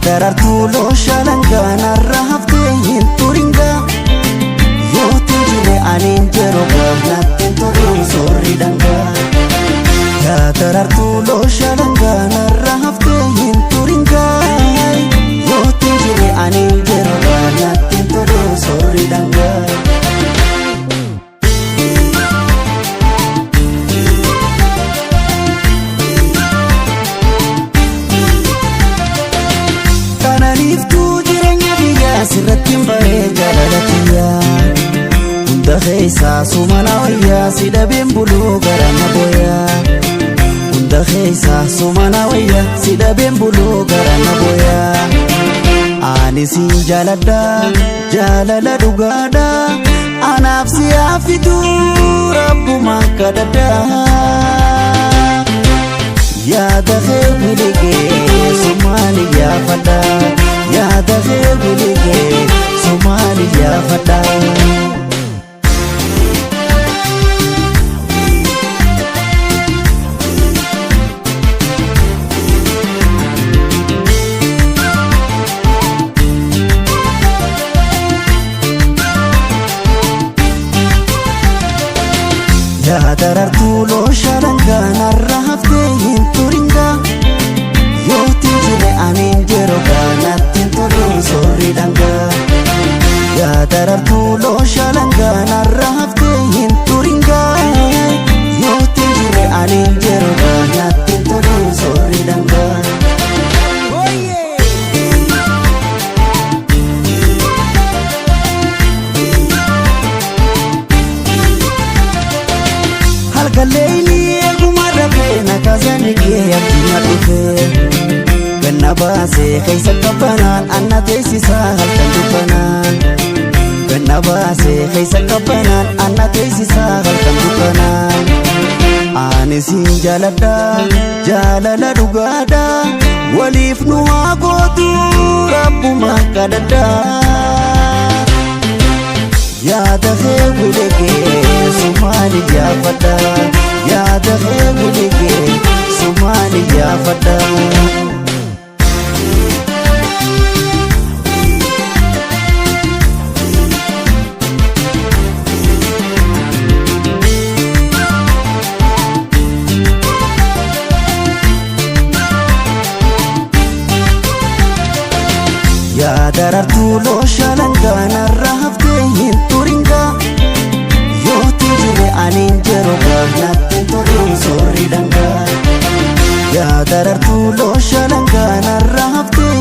Darartuu looshalangaa narra haftee hin turingaa. Yootiin jirre aniin jiru natti tolu soorri dhangaa. Yaa darartuu looshalangaa narra haftee hin turingaa. Yootiin jirre aniin jiru natti tolu soorri dhangaa. Kananiiftuu jireenya biyyaa sirratti hin baree jaalala kiyyaa. Hunda keessaa sumana wayyaa si dhabeen buluu gara na booyaa. Hunda keessaa sumana wayyaa si dhabeen buluu gara na booyaa. Ani siin jaaladha jaalala dhugaadha anaaf si haafitu rabbuma kadhadha. Yaada kee biligee sumaan iyyaafadha. Yaada kee biligee sumaan iyyaafadha. Yaa darartuu looshalangaa narra haftee hin turingaa. Yootiin jirre aniin jiru natti tolu soorri dhangaa. Yaa darartuu looshalangaa narra haftee hin turingaa. Yootiin jirre aniin jiru natti tolu soorri dhangaa. Halkalleeyni eeguma dhabee na kaasanii kee abdii na dhufee. Ganna baasee keessa qabbanaan anna teessisaa halkan dukkanaan. Ganna baasee keessa qabbanaan anna teessisaa halkan dukkanaan. Ani siin jaaladha jaalala dhugaadha waliif nu haa gootu rabbuma kadhadha. Yaada kee biligee sumaan iyyaafadha. Yaada kee biligee sumaan iyyaafadha. Yaa darartuu looshalangaa narra haftee hin turingaa. Yootiin jirre aniin jiru natti tolu soorri dhangaa. Yaa darartuu looshalangaa narra haftee